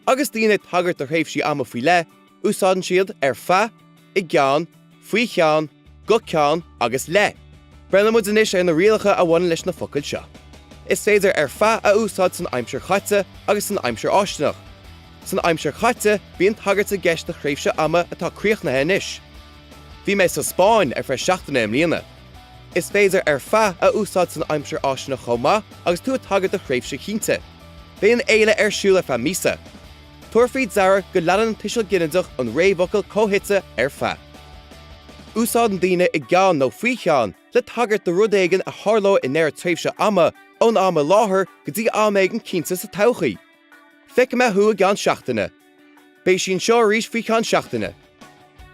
Agus daoine ag tagairt do thréimhsí ama faoi leith, úsáideann siad ar feadh, i gceann, faoi cheann, go ceann agus le. Breathnóidh muid anois ar na rialacha a bhaineann leis na focail seo. Is féidir ar feadh a úsáid san aimsir chaite agus san aimsir fháistineach. San aimsir chaite, bíonn tagairt i gceist do thréimhse ama atá críochnaithe anois. Bhí mé sa Spáinn ar feadh seachtaine i mbliana. Is féidir ar feadh a úsáid san aimsir fháistineach chomh maith agus tú ag tagairt do thréimhse chinnte. Beidh an fhéile ar siúl ar feadh míosa. Tabhair faoi deara go leanann an tuiseal ginideach an réamhfhocal comhshuite ar feadh. Úsáideann daoine i gceann nó faoi cheann le tagairt do rud éigin a tharlóidh i ndeireadh tréimhse ama ón am i láthair go dtí am éigin cinnte sa todhchaí. Feicfidh mé thú i gceann seachtaine. Beidh sí anseo arís faoi cheann seachtaine.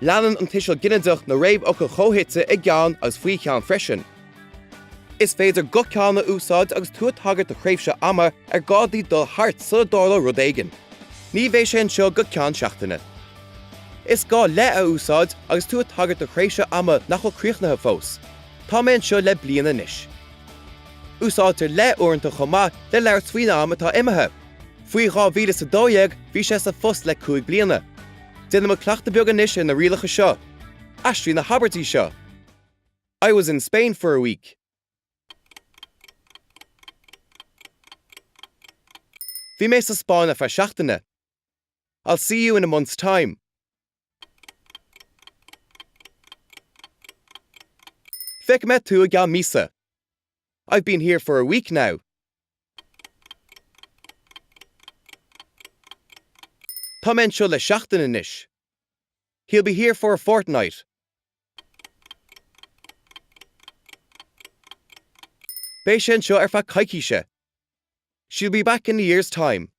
Leanann an tuiseal ginideach na réamhfhocail chomhshuite i gceann agus faoi cheann freisin. Is féidir go ceann a úsáid agus tú ag tagairt do thréimhse ama ar gá di dul thart sula dtarlóidh rud éigin. Ní bheidh sé anseo go ceann seachtaine. Is gá le a úsáid agus tú ag tagairt do thréimhse ama nach bhfuil críochnaithe fós. Tá mé anseo le bliain anois. Úsáidtear le uaireanta chomh maith le labhairt faoin am atá imithe. Faoi 2012 bhí sé sa phost le 5 bliana. Déanfaidh muid cleachtadh beag anois ar na rialacha seo. Aistrigh na habairtí seo. I was in Spain for a week. Bhí mé sa Spáinn ar feadh seachtaine. I'll see you in a month's time. Feicfidh mé tú i gceann míosa. I've been here for a week now. Tá mé anseo le seachtain anois. He'll be here for a fortnight. Beidh sé anseo ar feadh coicíse. She'll be back in a year's time.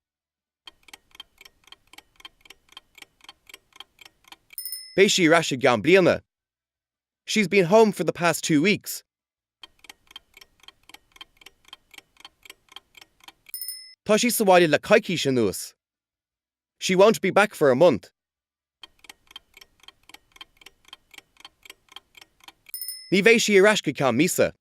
Beidh sí ar ais i gceann bliana. She's been home for the past two weeks. Tá sí sa bhaile le coicís anuas. She won't be back for a month. Ní bheidh sí ar ais go ceann míosa.